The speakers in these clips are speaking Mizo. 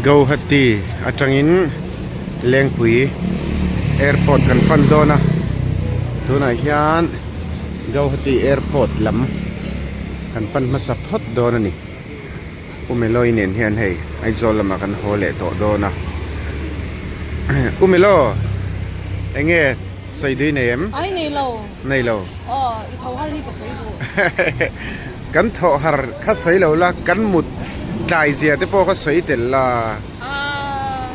Guwahati atangin Lengpui airport kan pan dawn a, tunah hian Guwahati airport lam kan pan hmasa phawt dawn a ni. U Meloi nen hian hei Aizawl lamah kan haw leh tawh dawn a. U Melo, eng nge sawi dui nei em? Ai nei lo. Nei lo. Aw, i tho har hi ka sawi duh. Kan thawh har kha sawi lo la, kan mut tlai zia te pawh kha sawi tel la. Aaa,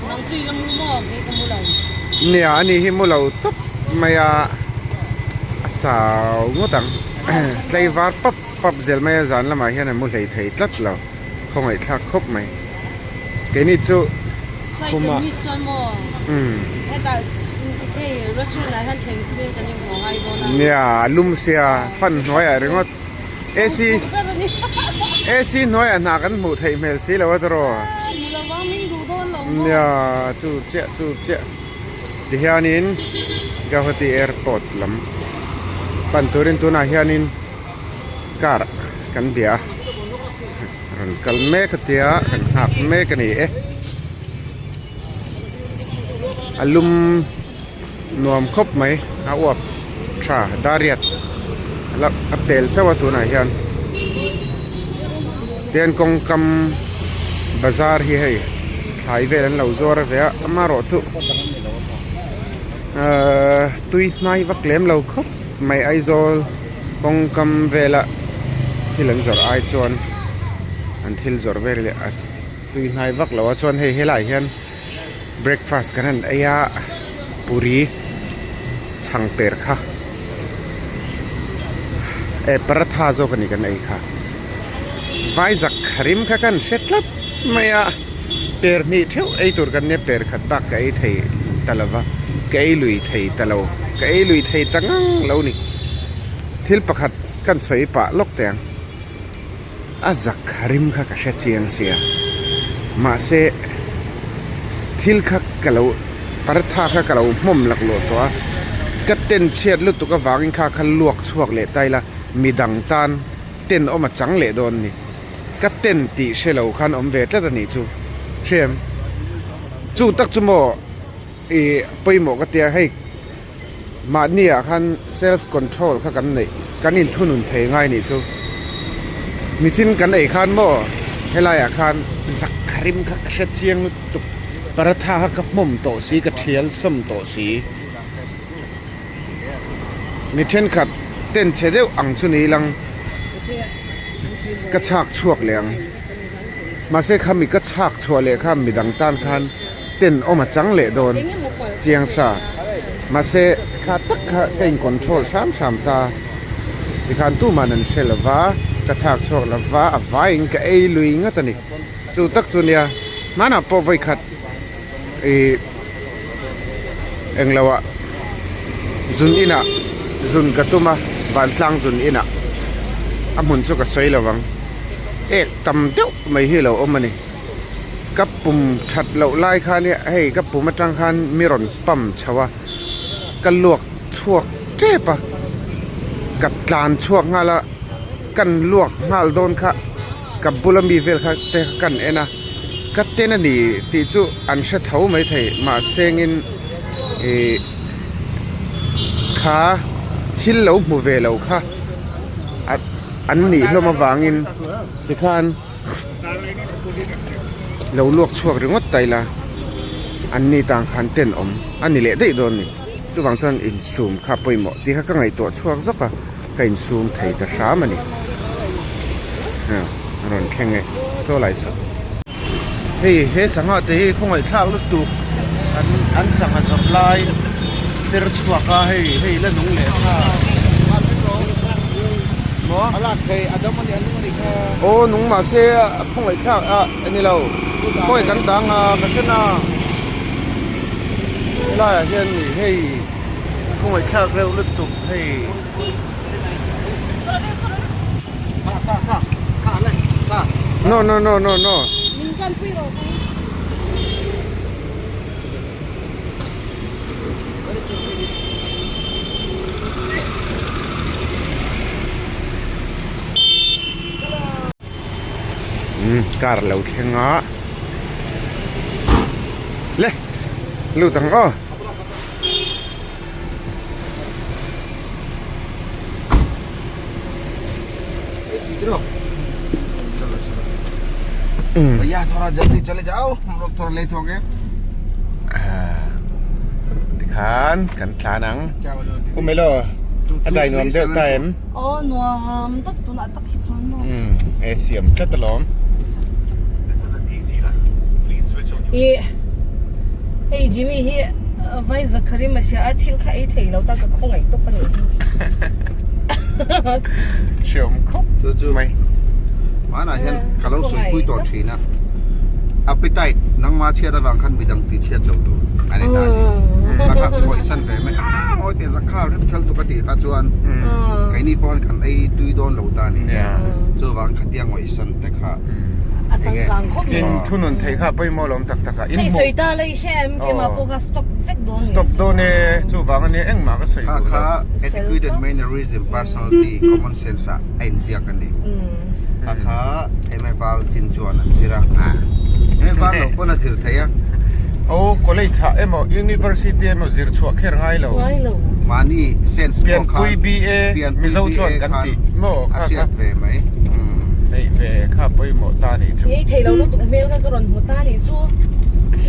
nang chu i la mu maw? Kei ka mu lo. Nia, ani hi mu lo tawp mai a, a chau ngawt ang. Tlaivar pap pap zel mai a, zan lamah hian a mu hlei thei tlat lo, khawngaihthlak khawp mai. Keini chu khumah Nia a lum sia fan hnuaiah ringawt AC AC hnuaiah hna kan hmuh theih hmel si lo a tawraw Nia chu chiah chu chiah tihianin Guwahati airport lam pan turin tunah hianin car kan bia a. Rawn kal mek a tia kan nghak mek a ni e. A lum nuam khawp mai a uap tha dariat la a pel chauh a tunah hian tian kawngkam bazar hi hei thlai vel an lo zuar ve a amaherawhchu ahh tui hnai vak lem lo khawp mai Aizawl. Kawngkam vela thil an zawrh ai chuan an thil zawrh vel leh a tui hnai vak lo a chuan hei helaiah hian breakfast kan han ei a puri chhang per kha eh paratha zawk a ni kan ei kha vaizak rim kha kan hre tlat mai a per hnih theuh ei tur kan nia per khat bak ka ei thei ta lo va ka ei lui thei ta lo ka ei lui thei ta ngang lo ni thil pakhat kan sawi pah lawk teh ang a zak rim kha ka hre chiang sia mahse thil kha ka lo paratha kha ka lo hmawm laklawh tawh a ka ten chhiat lutuk avangin kha kha luak chhuak leh ta ila midang tan ten awm a chang leh dawn a ni. Ka ten tih hre lo khan awm ve tlat a nih chu. Hriam. Chu tak chu maw i pawimawh ka tia hei mahni ah khan self control kha kan neih kan inthunun thei ngai nih chu. Nichin kan ei khan maw helai ah khan zak rim kha ka hre chiang lutuk paratha kha ka hmawm tawh si ka thial sawm tawh si. Mi thenkhat ten chhe deuh ang chu ni lang ka chhak chhuak leh ang mahse khami ka chhak chhuah leh kha midang tan khan ten awm a chang leh dawn chiang sa mahse kha tak kha ka in control hram hram ta tikhan tuman an hre lova ka chhak chhuak lova a vaiin ka ei lui ngat a ni chu tak chu nia hmanah pawh vawikhat Ih englo ah zun inah zun ka tum a vantlang zun inah a hmun chu ka sawi lo ang ek tam deuh mai hi a lo awm a ni ka pum that loh lai khan hei ka pum atang khan mi rawn pump chho a ka luak chhuak tep a ka tlan chhuak nghal a kan luak nghal dawn kha. Ka bula mi vel kha te kan en a, ka ten a ni tih chu an hre tho mai thei mahsengin ih kha thil lo hmu ve lo kha an nih hlawm avangin tikhan lo luak chhuak ringawt ta ila an ni tang khan ten awm a ni leh daih dawn a ni chuvang chuan insum kha pawimawh tih kha ka ngaihtuah chhuak zawk a. Ka insum thei ta hram a ni. A rawn thleng e. Saw lai saw. Hei he sangha te hi khawngaihthlak lutuk an an sangha zawrh lai per chhuak a hei hei la nung leh kha. Maw? A lak thei a dam a ni a nung a ni kha. Aw nung mahse a khawngaihthlak a ni lo. Khawi kan dang a ka hre na. Helaiah hian hei khawngaihthlak reuh lutuk hei. No no no no no. Car lo thleng a. Le lut ang aw. भैया थोड़ा जल्दी चले जाओ हम लोग थोड़ा लेट हो गए Tikhan kan tlan ang. Umelo a dai nuam deuh ta em? Aw nuam tak tunah tak hi chuan maw. Umm e siam tlat alawm. Ih hei Jimmy hi vai Zakhari Masia a thil kha ei thei lo ta ka khawngaih tawp a nih chu. Hreawm khawp mai. Hmanah hian ka lo sawi pui tawh thin a, appetite nangma chhiat avang khan midang ti chhiat lo tur a ni ta a ni. A kha ngawihsan ve mai a ngawi teh zakha rim thal tuk a tih kha chuan keini pawh khan kan ei tui dawn lo ta a ni. Chuvang khatia ngawihsan te kha A changkang khawp mai. In thunun theih kha pawimawh lawm tak tak a. Hei sawi ta la i hre em keimah pawh kha stop vek dawn ni. Stop dawn e chuvang a nia engmah ka sawi duh lo. Kha kha etiquette and mannerism personality common sense ah a inziak a ni. A kha MA val chin chuan an zir a. MA val loh pawn a zir thei a. Aw college ah emaw university emaw zir chhuah kher ngai lo. Ngai lo. Mahni sense pawh khan Pianpui BA Mizo chuan kan tih maw kha a hriat ve mai. Neih ve kha pawimawh ta nih chu. Ngei thei lo lutuk hmel kha ka rawn hmu ta nih chu.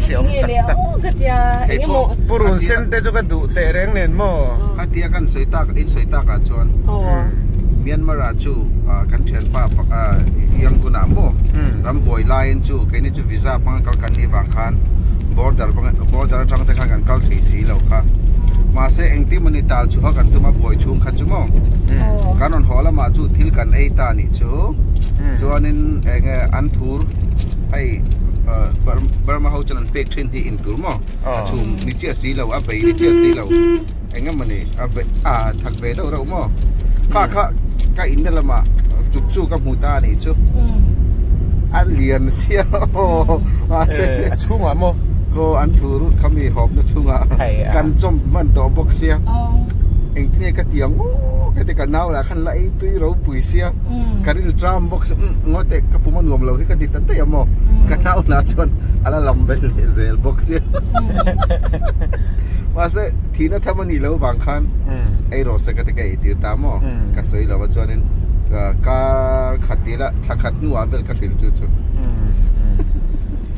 Hriam tak tak. Ka tia engemaw. Purun sen te chu ka duh teh reng nen maw. Khatia kan sawi tak in sawi tak ah chuan Myanmar ah chu kan thianpa Yangon ah maw ram buai laiin chu keini chu visa hmang kal kan nih vang khan border border atang te khan kan kal thei si lo kha mahse engtin mawni tal chu ha kan tum a buai chhung kha chu maw kan rawn haw lamah chu thil kan ei ta nih chu chuanin eng nge an thur hei Burma ho chuan an pek thin hi in tur maw a chhum ni chiah si lo a bei ni chiah si lo eng emawni a bei a thak ve deuh reuh maw kha kha ka in na lamah chuk chu ka hmu ta anih chu a lian sia aw mahse a chhungah maw kaw an thu rut kha mi hawpna chhungah kan chawm hman tawh bawk sia engtin nge ka ti ang aw ka ti ka nau lah khan la ei tui ropui sia ka ril tram bawk sia umm ngaw teh ka pum a nuam lo hi ka ti ta daih a maw ka nau lah chuan a la lam vel leh zel bawk sia mahse thihna tham a nih loh vang khan ei rawh se ka ti ka ei tir ta maw ka sawi lo a chuanin kar khat tih lah thla khat hnuah vel ka hrilh chu chu.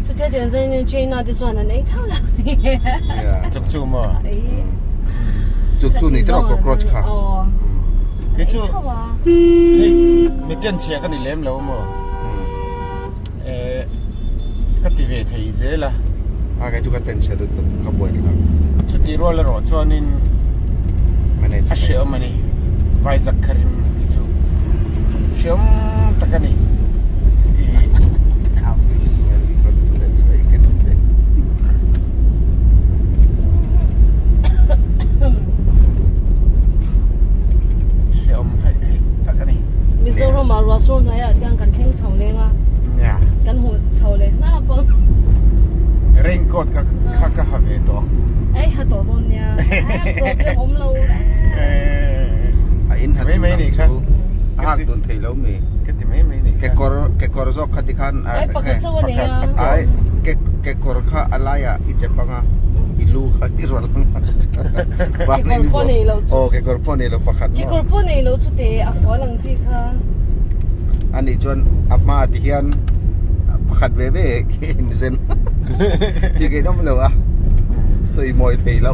Chutia tiang chuan China te chuan an ei thau lo Chuk chu maw? Chuk chu ni tawh cockroach kha. Kei chu hei mi ten chhia ka ni lem lo maw? Eh ka ti ve thei zel a. A kei chu ka ten chhe lutuk ka buai thlak. Chuti rual erawh chuanin a hreawm a ni. Vaizak kharim hi chu hreawm tak a ni. Hreawm haih haih tak a ni. Mizoram ah ruah sur hnuaiah tiang kan thleng chho leng a. Kan hmuh chho leh hnap ang. Raincoat ka kha ka ha ve tawh ang. Ei ha tawh dawn nia. Problem awm lo reng. A in ha Mai mai ni kha. A hak dun thei lo mi. Ka ti mai mai ni kha. Kekawr kekawr zawk kha ti khan Ai pakhat chauh a nei a. Ai ke kekawr kha a laiah i chep anga i lu kha i rawn lang a. Kekawr pawh nei lo chu. Aw kekawr pawh nei lo pakhat maw. Kekawr pawh nei lo chu te a fual ang chi kha. Ani chuan a hma ti hian pakhat ve ve in zen ti keih nawm lo a sawi mawi thei lo.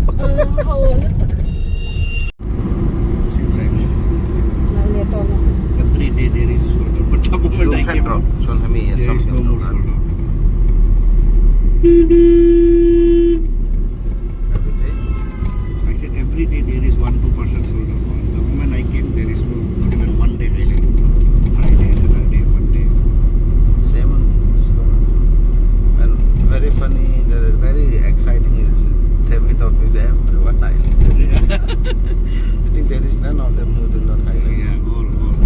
I said every day there is 1 2% sold out. The moment I came, there is no not even one day really. Friday, Saturday, Monday. Same and very funny, very exciting is David office everyone highlighted. I think there is none of them who do not highlight. Yeah, all all.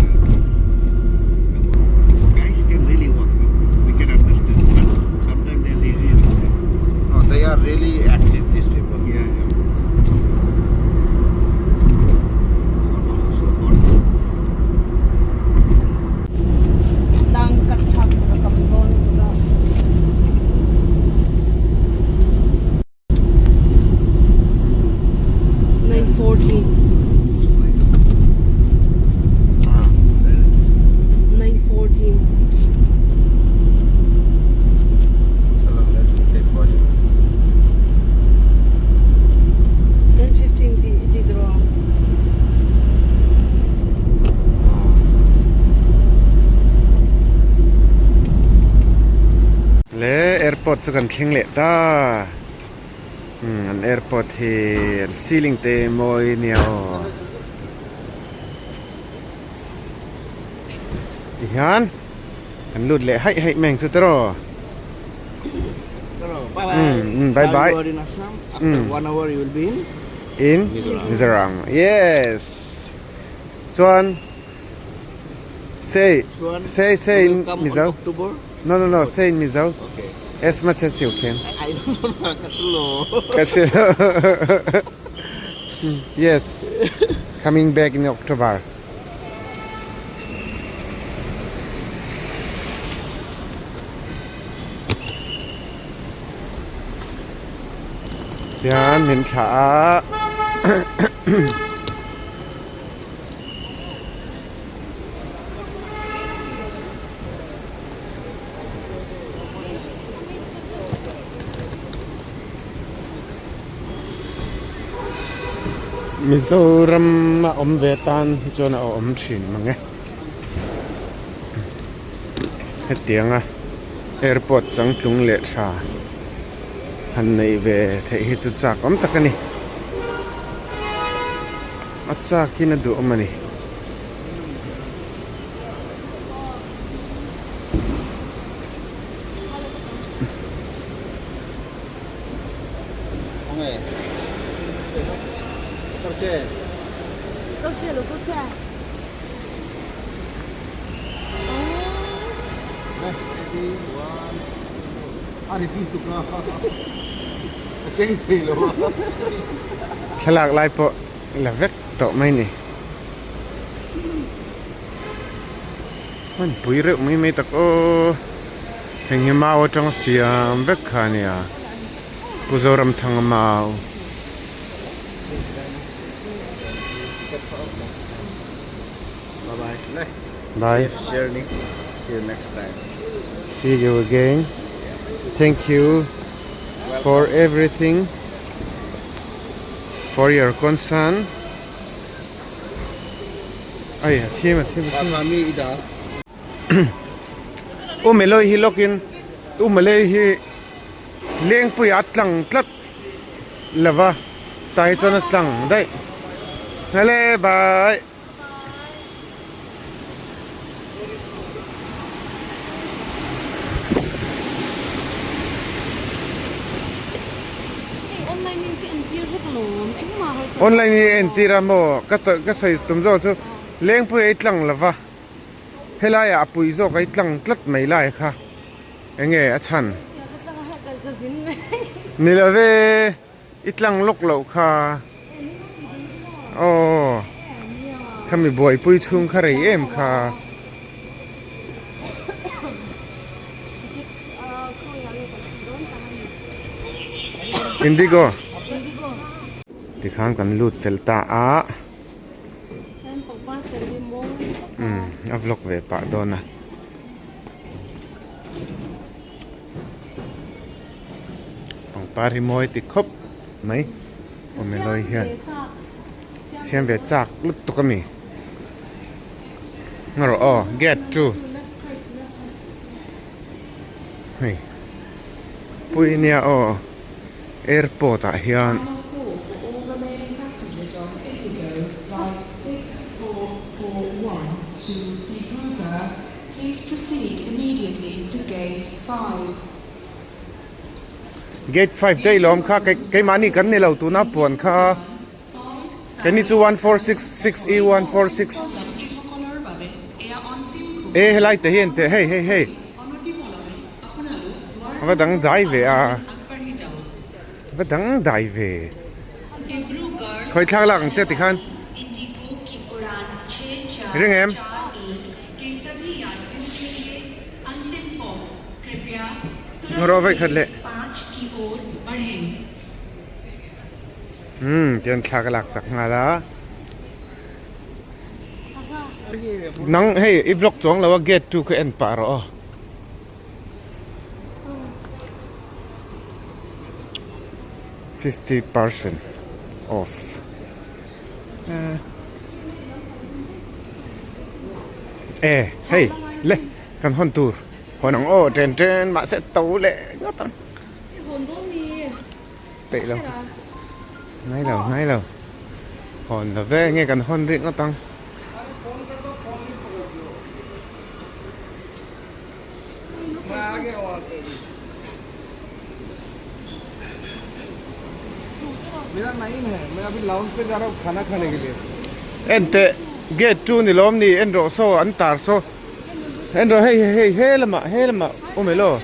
Guys can really work. We can understand, but sometimes they're lazy. Airport chu kan thleng leh ta. Umm an airport hi an ceiling te mawi nia aw. Tihian kan lut leh haih haih mai ang chu tiraw. Bye bye. Umm bye bye. Now you are in Assam. After 1 hour you will be in In Mizoram. Mizoram. Yes. Chuan say Chuan say say you in will come on Mizo. October. No no no say in Mizo. Okay. As much as you can. I don't know. Ka hrelo. Ka hrelo. Yes. Coming back in October. Tian min thlah a. Mizoram a awm ve tan hi chuan a awm thin mang e. Hetianga airport changtlung leh tha han neih ve theih hi chu chak awm tak a ni. A chak in a duhawm a ni. Thlalak lai pawh la vek tawh mai ni. Hman pui reuh mai mai tak aw. Heng hi mau atanga siam vek kha a nia. Pu Zoramthanga mau. Bye. Journey. See you next time. See you again. Thank you for everything. For your concern. Ai a thim a thim a thim. Kha mi i dah. U Meloi hi lawkin U Malay hi lengpui a tlang tlat lova tah hi chuan a tlang daih. Hale bye. Online in entir a maw ka ka sawi tum zawk chu lengpui a i tlang lova helai ah a pui zawk a i tlang tlat mai lai kha enge a chhan ni love. I tlang lawk loh kha aw khami buaipui chhung kha rei em kha. Indigo tikhan kan lut fel ta a umm a vlog ve pah dawn a. Pangpar hi mawi ti khawp mai awmilawi hian siam ve chak lutuk a mi ngarawh aw gate chu hei pui nia aw airport ah hian. Gate 5 daih lawm kha keimahni kan ni lo tuna puan kha keini chu 1466 e 146 e helai te hian teh hei hei hei a va dang dai ve a va dang dai ve khawi thlak lak ang che tikhan ring em. Rawh vaih khat leh. Umm tian thla ka lak sak nghal a. Nang hei i vlog chuang lo a gate tu kha en pah rawh aw. 50% off. E hei le kan hawn tur. Hawn ang aw ṭen ṭen mahse to leh ngawt ang. Peih lo. Ngai lo ngai lo. Hawn lo ve nge kan hawn rih ngawt ang. Enteh gate chu ni lawm ni en rawh saw an tar saw en rawh hei hei he lamah he lamah awm elaw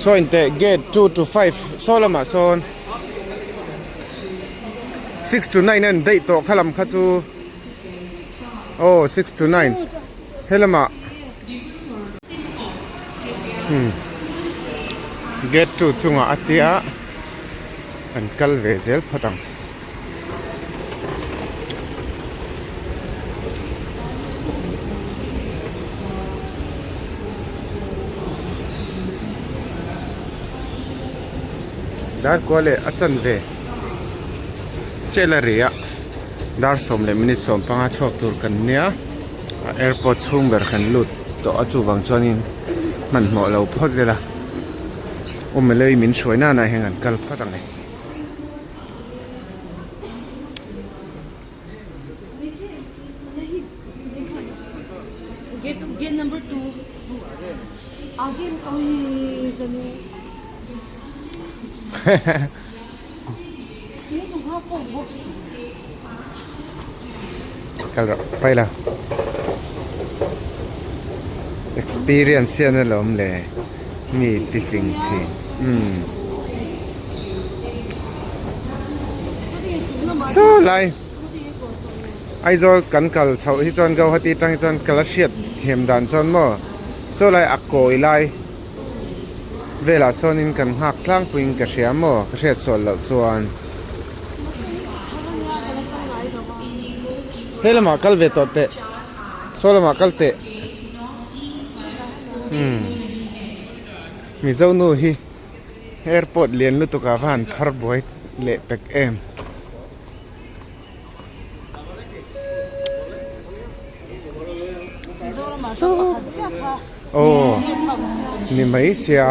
saw inteh gate 2 to 5 saw lamah sawn 6 to 9 a in daih tawh kha lam kha chu. Aw 6 to 9 helamah hmm gate 2 chungah a tia kan kal ve zel phawt ang. Darkua leh a chanve chela ri a. Dar 10 leh minute 15 chhuak tur kan nia a airport chhung ber kan lut tawh a chuvang chuanin hmanhmawh lo phawt vel a awm lei min hruai nana hian kan kal phawt ang e. Kal rawh pai la experience hian alawm le mi ti hlim thin umm saw lai Aizawl kan kal chhoh hi chuan Guwahati atang hi chuan ka la hriat thiam dan chuan maw saw lai a kawi lai. Velah sawnin kan nghak tlangpuiin ka hria maw? Ka hriat sual loh chuan. He lamah kal ve tawh teh. Saw lamah kal teh. Umm. Mizo nu hi airport lian lutuk ah va han phar buai leh pek em. Aw ni mai sia.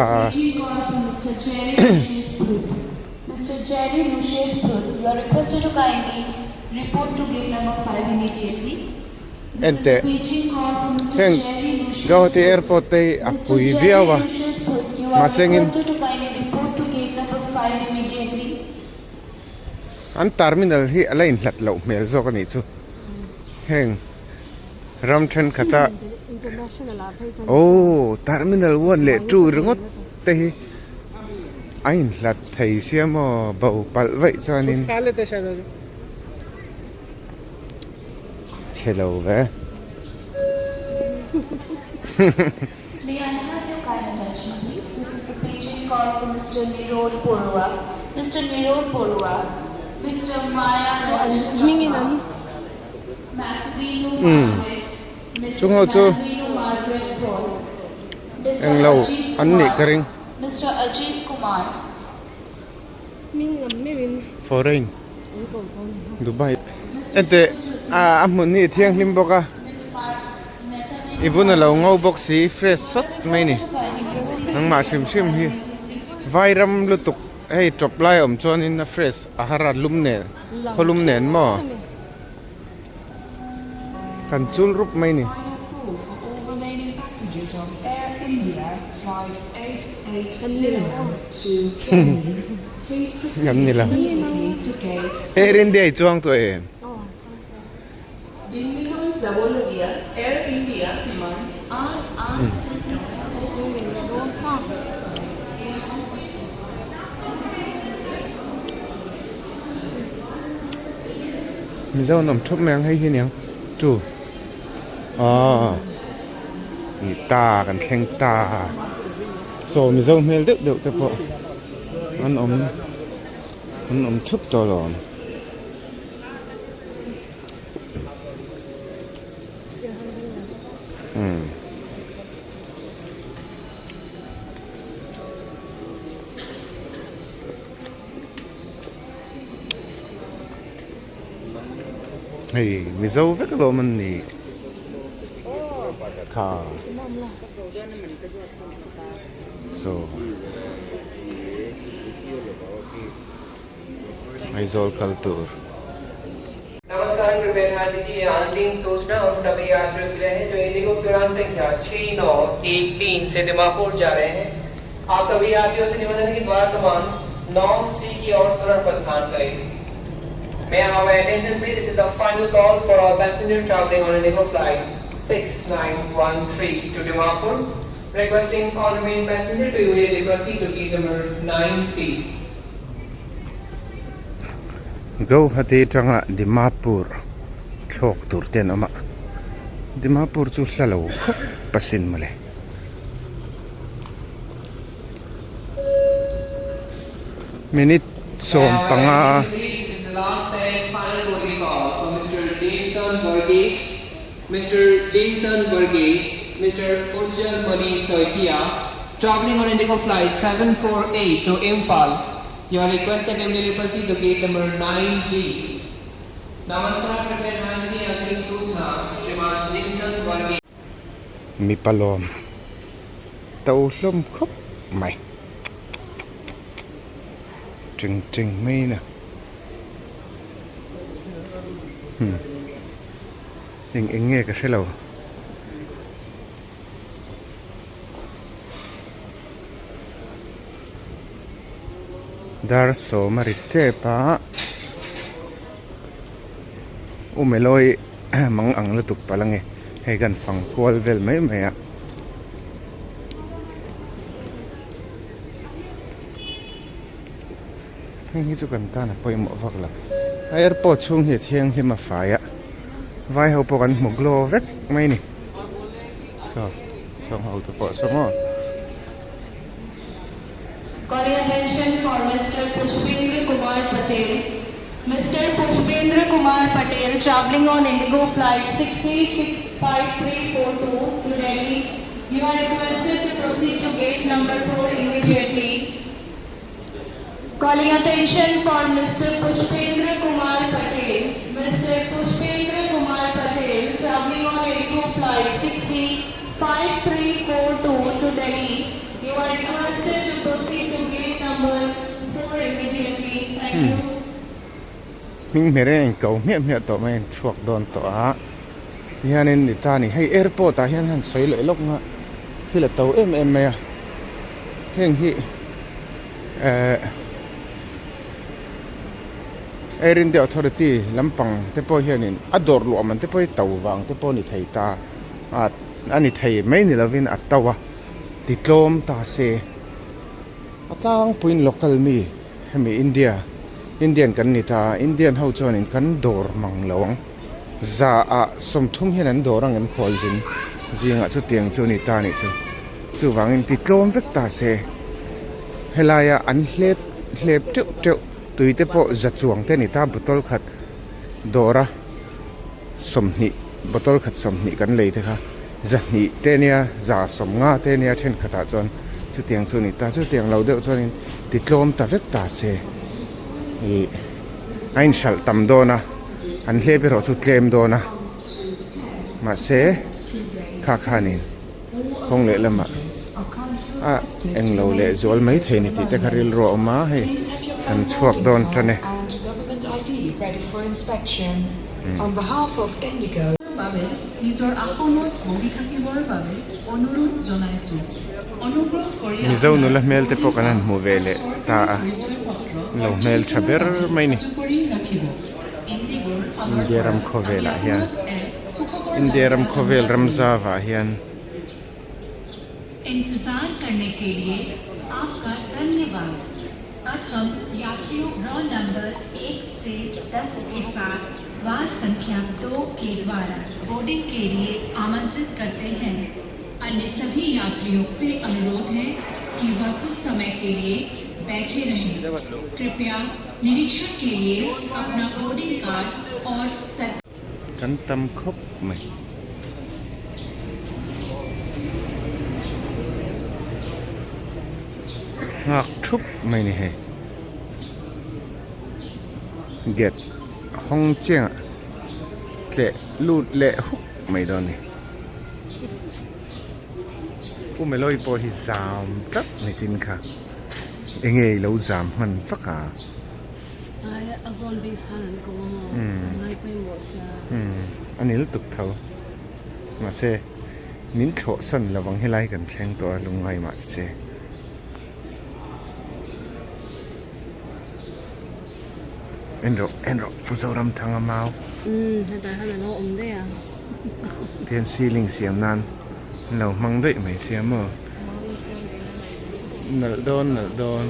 Enteh heng Guwahati airport te hi a pui viau a mahse engin. An terminal hi a la inhlat loh hmel zawk a nih chu. Heng ram thenkhat a aw terminal 1 leh 2 ringawt te hi a inhlat thei sia maw bo palh vaih chuanin chhe lo ve. May I have your kind attention please? This is the paging call for Mr. Nirod Porua. Mr. Nirod Porua, Mr. Maya Raj Matthew Margaret, Ms. Chung ho chu Matthew Margaret Paul, Mr. englo Ajit an nih ka Kumar, ring. Mr. Ajit Kumar. Foreign Dubai ente a hmun hi a thianghlim bawk a i vun a lo ngo bawk si fresh sawt mai ni nangmah hrim hrim hi vairam lutuk hei tawp lai a awm chuanin a fresh a har a lum nen khaw lum nen maw kan chul rup mai ni. Ngam ni lo. Air India i chuang tawh em? Mizo an awm thup mai ang hei hi aniang chu aw ih ta kan thleng ta saw mizo hmel deuh deuh te pawh an awm an awm thup tawh alawm. Hei Mizo vek alawm an nih. Kha. So. Aizawl kal tur. नमस्कार कृपया ध्यान दीजिए अंतिम सूचना उन सभी यात्रियों के लिए है जो इंडिगो की उड़ान संख्या छह नौ एक तीन से दिमापुर जा रहे हैं आप सभी यात्रियों से निवेदन है कि द्वार क्रमांक नौ सी की ओर तुरंत प्रस्थान करें May I have your attention please? This is the final call for all passengers traveling on Indigo flight 6913 to Dimapur. Requesting all remaining passengers to immediately proceed to gate number 9C. Guwahati atanga Dimapur thlawk tur te an awm a, Dimapur chu hla lo khawp asin mawle. Minute 15. Mr. Jameson Varghese, Mr. Ujjal Mani Soikia, traveling on Indigo flight 748 to Imphal. You are requested to immediately proceed to gate number 9D. नमस्कार कृपया ध्यान दीजिए अंतिम सूचना श्रीमान Jameson Varghese Mipa lawm to hlawm khawp mai teng teng mai na hmm eng eng nge ka hrelo. Dar sawm a ri tep a u melawi mang ang lutuk palh ange hei kan fang kual vel mai mai a. Heng hi chu kan tan a pawimawh vak lo. A airport chhung hi a thianghlim a fai a, vai ho pawh kan hmu glow vek mai a ni. Saw sawng ho te pawh saw maw. Calling attention for Mr. Pushpendra Kumar Patel. Mr. Pushpendra Kumar Patel traveling on Indigo flight 6365342 to Delhi. You are requested to proceed to gate number 4 immediately. Calling attention for Mr. Pushpendra Kumar Patel. Mr. Pushpendra Kumar Patel traveling on Indigo flight 6C5342 to Delhi. You are requested to proceed to gate number 4 immediately. Thank you. Hming hmer in a inko hmiah hmiah tawh mai a inchhuak dawn tawh a tihianin ni ta a ni hei airport ah hian han sawi leh lawk nga thil a to em em mai a heng hi eh Air India Authority lampang te pawh hianin a dawr luah man te pawh hi to vang te pawh a ni thei ta a a ni thei mai ni lovin a to a ti tlawm ta se a tlangpuiin local mi hemi India Indian kan ni ta a Indian ho chuanin kan dawr mang lo ang za ah sawmthum hian an dawr ang em khawl zin zingah chutiang chu a ni ta a nih chu chuvangin ti tlawm vek ta se helaia an hlep hlep teuh teuh tui te pawh za chuang te a ni ta bottle khat dawra sawmhnih bottle khat sawmhnih kan lei te kha zahnih te ania za sawmnga te ania thenkhatah chuan chutiang chu a ni ta chutiang lo deuh chuanin ti tlawm ta vek ta se ih a inhralh tam dawn a an hlep erawh chu tlem dawn a mahse kha khanin kawng lehlamah a englo leh zual mai thei a ni tih te kha rilru a awm a hei kan chhuak dawn tan e. বাবে নিজৰ আসনত বহি থাকিবৰ বাবে অনুৰোধ জনাইছো। অনুগ্ৰহ কৰি Mizo আপোনাৰ nula hmel te boarding pawh kan han পাছ hmu ve আৰু leh ta চৰকাৰী a পৰিচয় পত্ৰ lo hmel tha কাৰ্যসূচীৰ ber বাবে mai ni. সাজু কৰি ৰাখিব। ইণ্ডিগোৰ ফালৰ India পৰা ram আমি khawvelah hian আপোনাক এক সুখকৰ India ram যাত্ৰা khawvel কামনা ram কৰিলো। zava hian इंतजार करने के लिए आपका धन्यवाद अब हम यात्रियों रोल नंबर्स एक से दस के साथ द्वार संख्या दो के द्वारा बोर्डिंग के लिए आमंत्रित करते हैं अन्य सभी यात्रियों से अनुरोध है कि वह कुछ समय के लिए बैठे रहें कृपया निरीक्षण के लिए अपना बोर्डिंग कार्ड और sir Kan tam khawp mai. Nghak thup mai ni hei. Gate hawng chiangah tleh lut leh huk mai dawn a ni. Pu Meloi pawh hi zam tlat ni chin kha. Enge i lo zam hman vak a? Ai a zawn base khan an ko a maw? An ngai pawimawh sia. Umm a ni lutuk tho. Mahse min thlawh san lo ang helai kan thleng tawh a lungngai mah ti che. En rawh en rawh Pu Zoramthanga mau. Umm hetah hian a lo awm daih a. Tihian ceiling siam nan an lo hmang daih mai sia maw. Nalh dawn nalh dawn.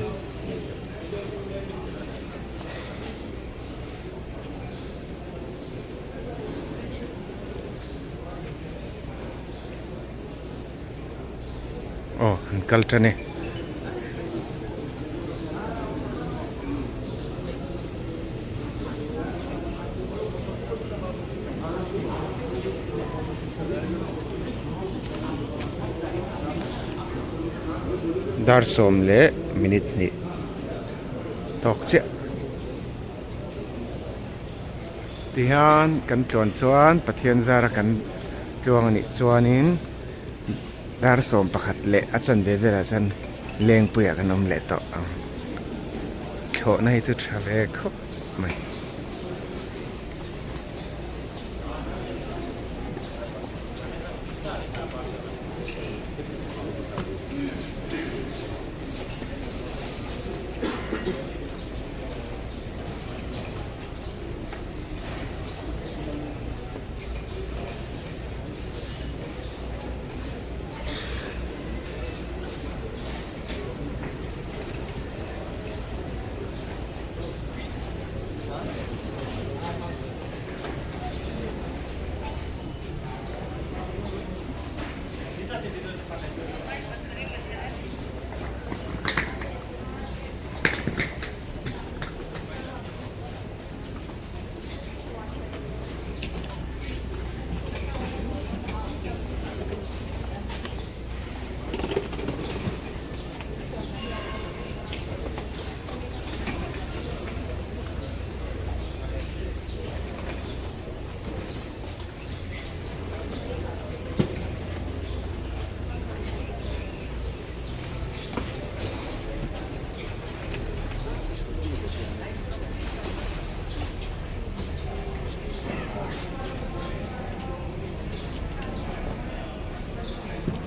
Aw an kal tan e. Dar sawm leh minute hnih tawk chiah. Tihian kan tluan chuan Pathian zara kan tluang anih chuanin dar 11 leh a chanve velah chuan lengpuiah kan awm leh tawh ang. Thlawhna hi chu tha ve khawp mai.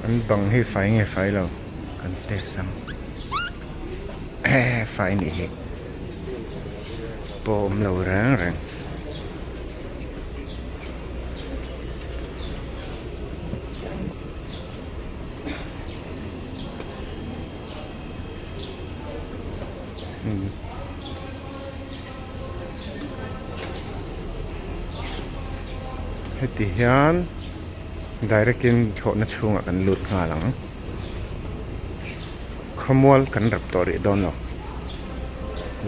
An bang hi fai nge fai lo kan test ang eh fai nih hi pawh awm lo reng reng. Heti hian direct in thlawhna chhungah kan lut nghal ang. Khawmual kan rap tawh rih dawn lo.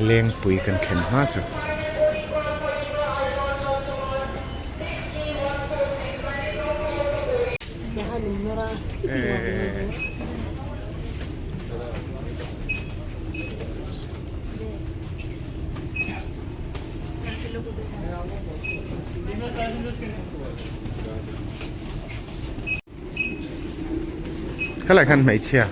Lengpui kan thlen hma chu. Khalai khan hmeichhia.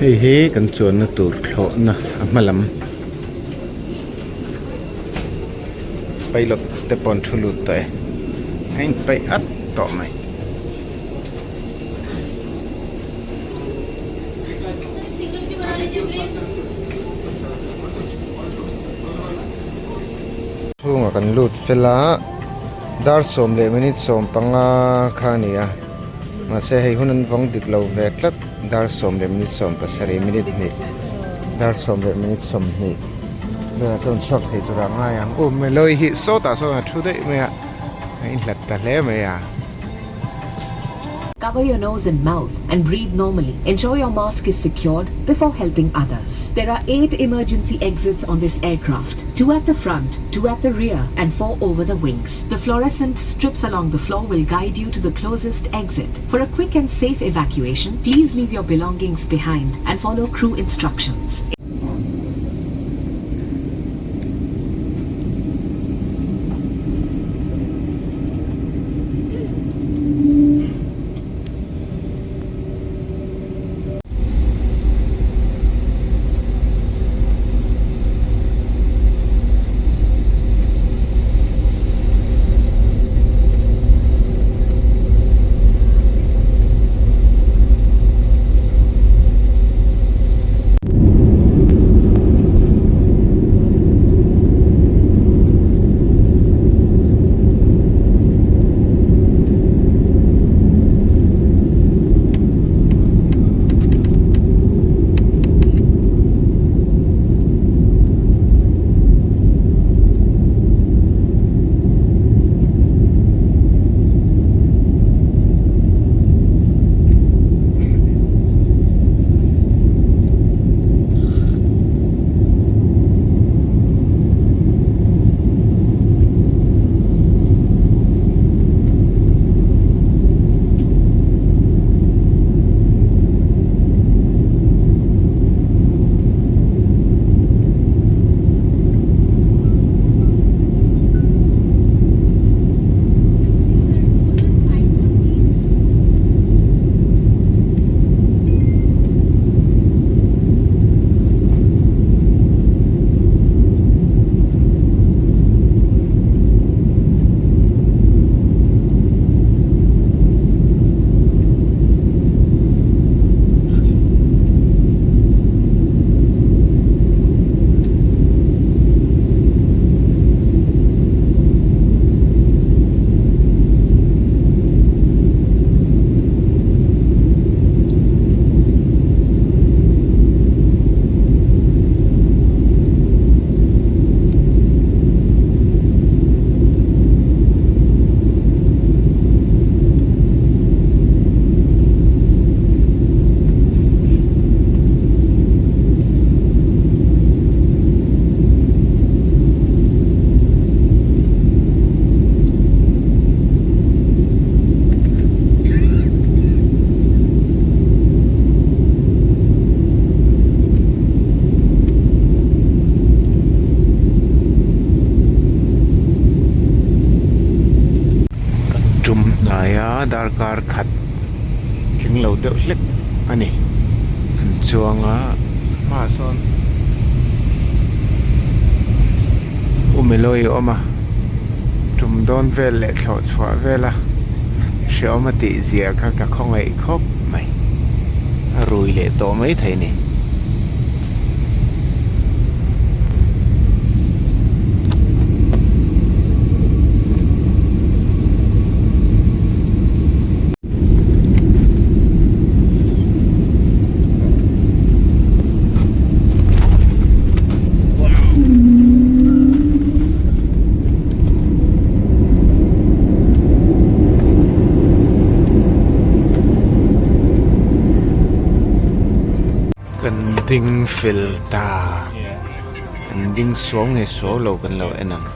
Hei hi kan chuanna tur thlawhna a hma lam pilot te pawh an thu lut tawh e a inpeih at tawh mai. Chhungah kan lut fel a dar sawm leh minute 15 kha a ni a mahse hei hun an vawng dik lo ve tlat dar sawm leh minute 17 minute hnih dar sawm leh minute 20 velah chuan chhuak thei turah a ngai ang um Melawi hi sawtah sawn a thu daih mai a a inhlat ta hle mai a. Cover your nose and mouth and breathe normally. Ensure your mask is secured before helping others. There are eight emergency exits on this aircraft two at the front, two at the rear, and four over the wings. The fluorescent strips along the floor will guide you to the closest exit. For a quick and safe evacuation, please leave your belongings behind and follow crew instructions. Kan tum hnai a darkar khat tling lo deuh hlek a ni kan chuang a hmaah sawn Umilawi a awm a tum dawn vel leh thlawh chhuah vel a hreawm a tih zia kha ka khawngaih khawp mai a rui leh tawh mai thei a ni. Kan ding fel ta kan ding suau nge suau lo kan lo en ang.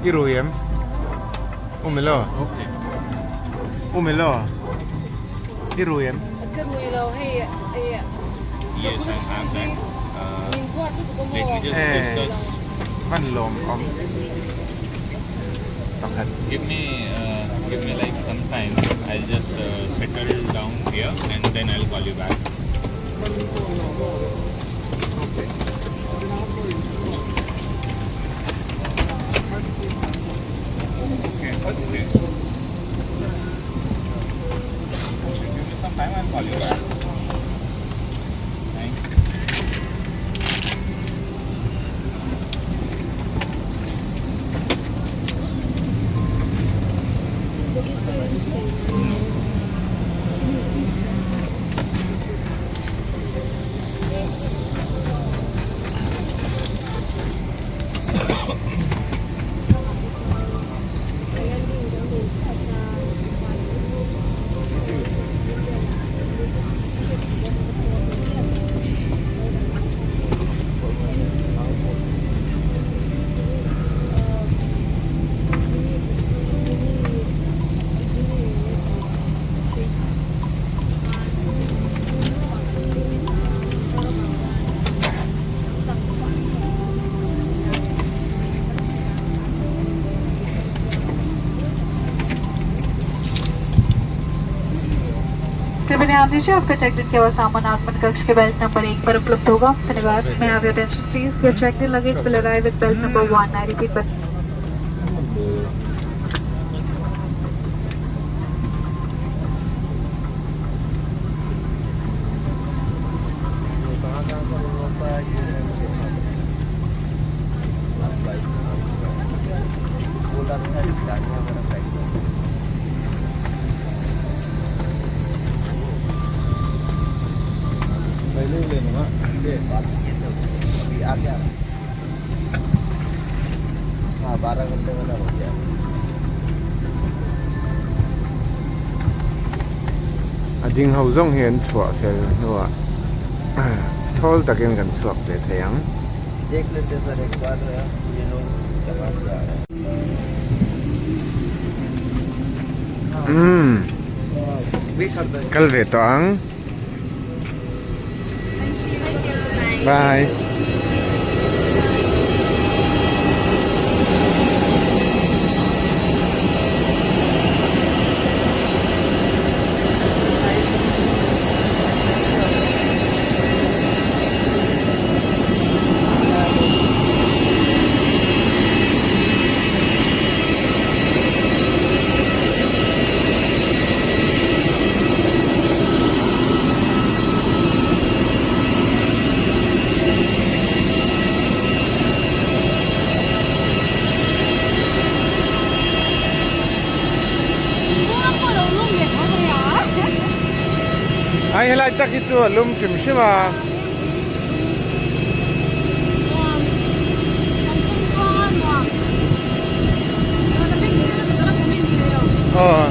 I rui em? U Melo. U Melo. I rui em? Ka rui lo hei hei Yes, I have that. Min duat lutuk a maw? Let me just Eh. discuss. Van lawm awm. Pakhat. Give me uh, give me like some time. I'll just uh, settle down here and then I'll call you back. Okay. Okay. Okay, give me some time. I'll call you back. Thank you. कृपया ध्यान दीजिए आपका check इन किया हुआ सामान आगमन कक्ष के बेल्ट नंबर एक पर उपलब्ध होगा धन्यवाद may have your attention please your check in luggage will arrive at belt number one I repeat अभी आ गया हाँ बारह घंटे वाला हो गया A ding ho zawng hi an chhuah fel hnuah thawl takin kan chhuak ve thei ang. देख लेते सर एक बार ये लोग कहाँ से आ रहे हैं Umm kal ve tawh ang. Bye. Ai helai tak hi chu a lum hrim hrim a. Aw.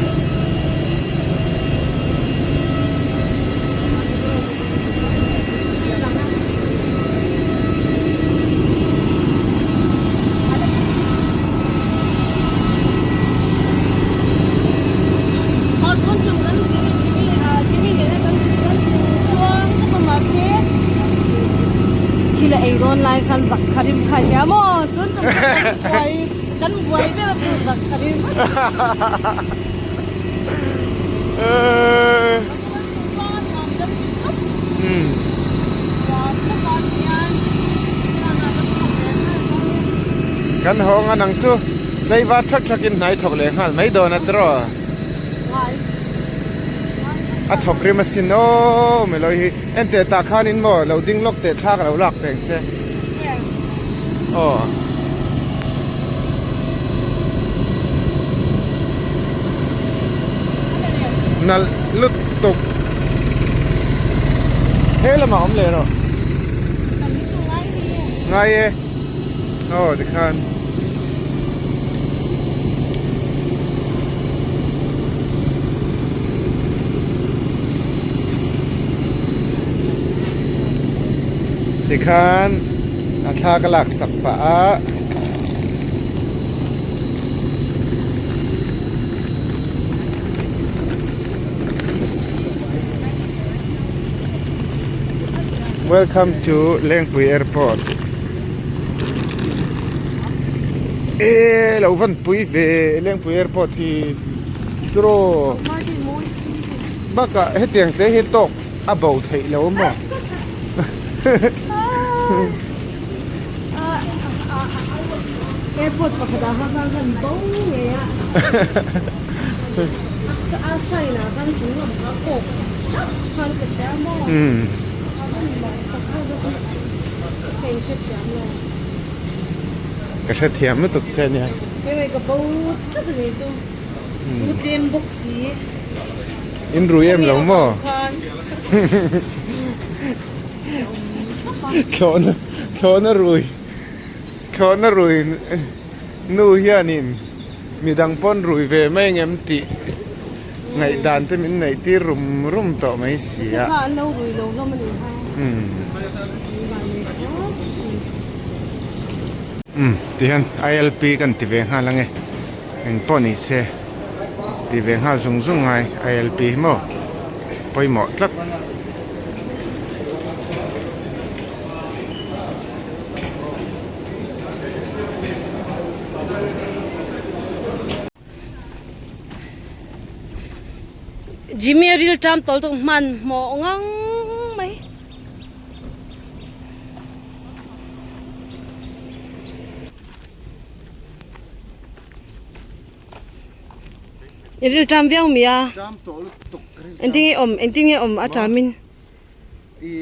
Thil a ei dawn lai khan zak kharim kha hia maw tun tum chu kan buai kan buai ber chu zak kharim Kan hawng a nang chu tlaivar thak thak in hnai thawk leh nghal mai dawn a tiraw. A thawk rim asin aw Melawi hi enteh tah khanin maw lo ding lawk teh thla ka lo lak peng che aw. Nalh lut tuk he lamah awm leh rawh ngai e aw tikhan. Tikhan a thla ka lak sak pah a. Welcome to Lengpui Airport. E lo van pui ve Lengpui airport hi tiraw bakah hetiang te hi tawk a bo theih lo maw airport pakhat ah khan khan bo ngei a a sign ah khan chung lam kha kawk tak khan ka hria maw a van mak tak kha chu ka inhrethiam lo. Ka hrethiam lutuk che ania. Keimah ka bo tlat a ni chu. U tlem bawk si. In rui em lo maw? Thlawhna thlawhna rui thlawhna rui nu hianin midang pawn rui ve mai engem tih ngaihdan te min neih tir rum rum tawh mai si a. Kha an lo rui lo hlawm a ni kha. Umm tihian ILP kan ti ve nghal ange eng pawh ni se ti ve nghal zung zung ngai ILP hi maw pawimawh tlat. Jimmy a ril ṭam tawl tuk hmanhmawh ngang mai. I ril ṭam viau mi a? Engtin nge awm engtin nge awm a ṭamin? I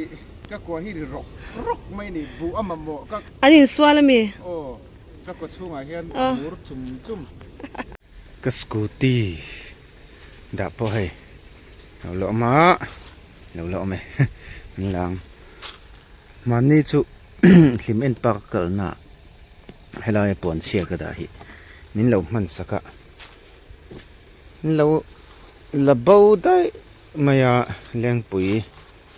ka kua hi ri rawk rawk mai a ni buh a mamawh ka. An insual a mi? Aw ka kua chhungah hian mur chum chum. Ka scooty dah pawh hei lo la awm a lo la awm e an lang mahni chu hlim en park kalna helai a puan chhia ka dah hi min lo hman sak a min lo la bo daih mai a lengpui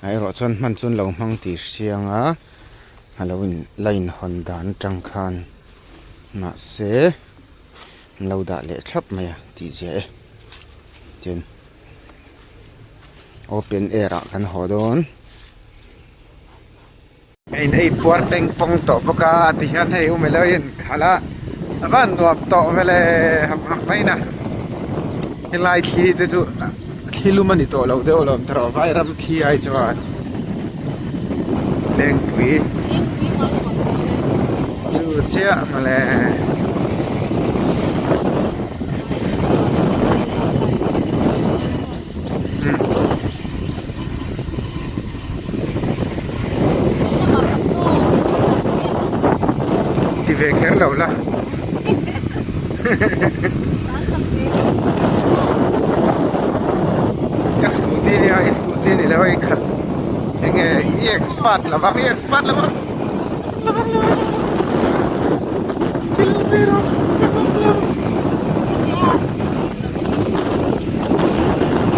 ah erawh chuan hman chu an lo hmang tih hriang a a lo in la inhawn dan atang khan mahse. An lo dah leh thlap mai a tih zia e tin open air ah kan haw dawn a in ei puar peng pawng tawh bawk a ti hian hei u melo in khalh a a van nuam tawh vele ham ham mai na helai thli te chu thli lum a ni tawh lo deuh alawm tawh vai ram thli ai chuan lengpui chu chiah mawle. Ti ve kher lo la. Ka scooty nia i scooty ni lo a i khalh enge i expert lo vang i expert lo vang lo vang lo vang ti lo ve rawh ka ngam lo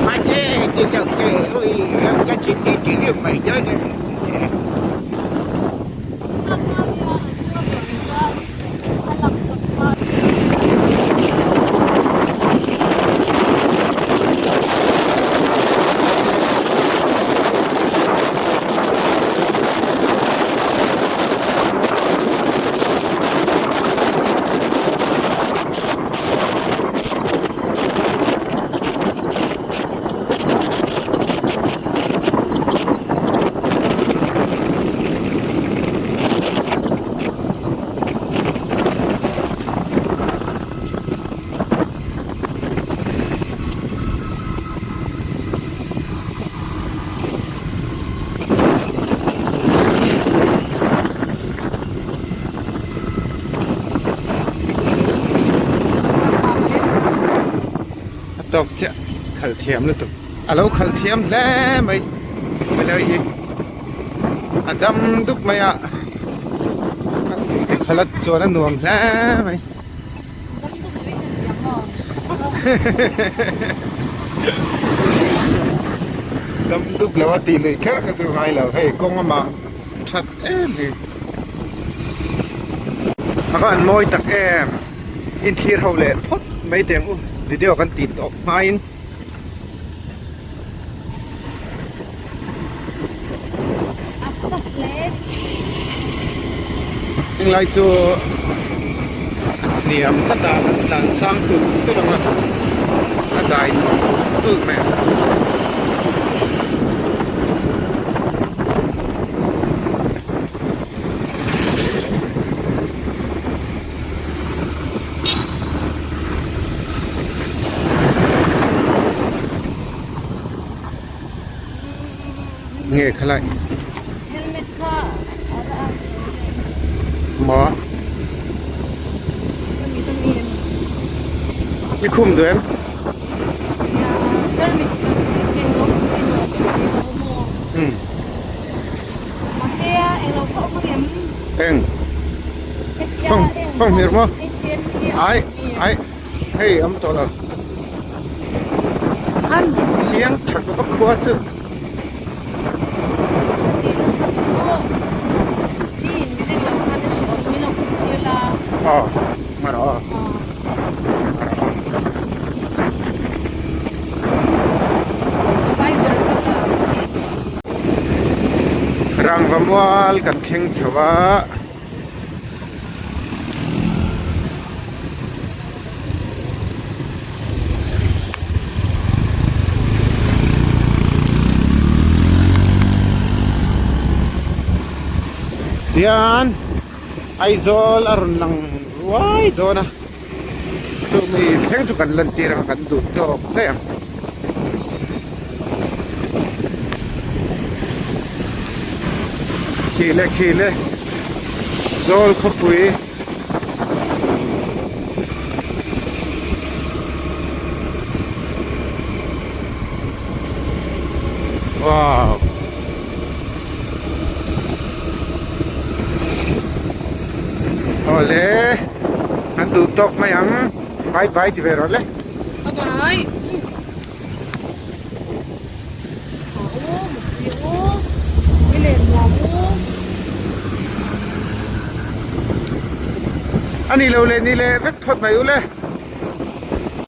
Mate ti lo te ui ka ti ti ti riu mai dawn a ni. A tawk chiah khalh thiam lutuk a lo khalh thiam hle mai helai hi a dam dup mai a a scooty khalh a chuan a nuam hle mai. Dam dup lo a tih luih kher kha chu ngai lo hei kawng amah that em hi a va han mawi tak em inthlir ho leh phawt mai teh ang u video kan tih tawp hmain. Heng lai chu. Hniam tlatah kan tlan sang tulh tulh ang a, a dai nuam tulh tulh mai ang. Nge khalai helmet kha maw i khum duh em eng fang fang hmir maw ai ai hei awm tawh lo an thiang tha khawp a khua chu. Aw hmar aw hmar aw. Rangva mual kan thleng chho a. Tihian Aizawl a rawn lang ruai dawn a chumi thleng chu kan lantir ang a kan duh tawk daih ang. Khi le khi le zawl khawpui wow awle an duh tawk mai ang bye bye ti ve rawh le bye bye. A ni lo le ni le vek phawt mai u le.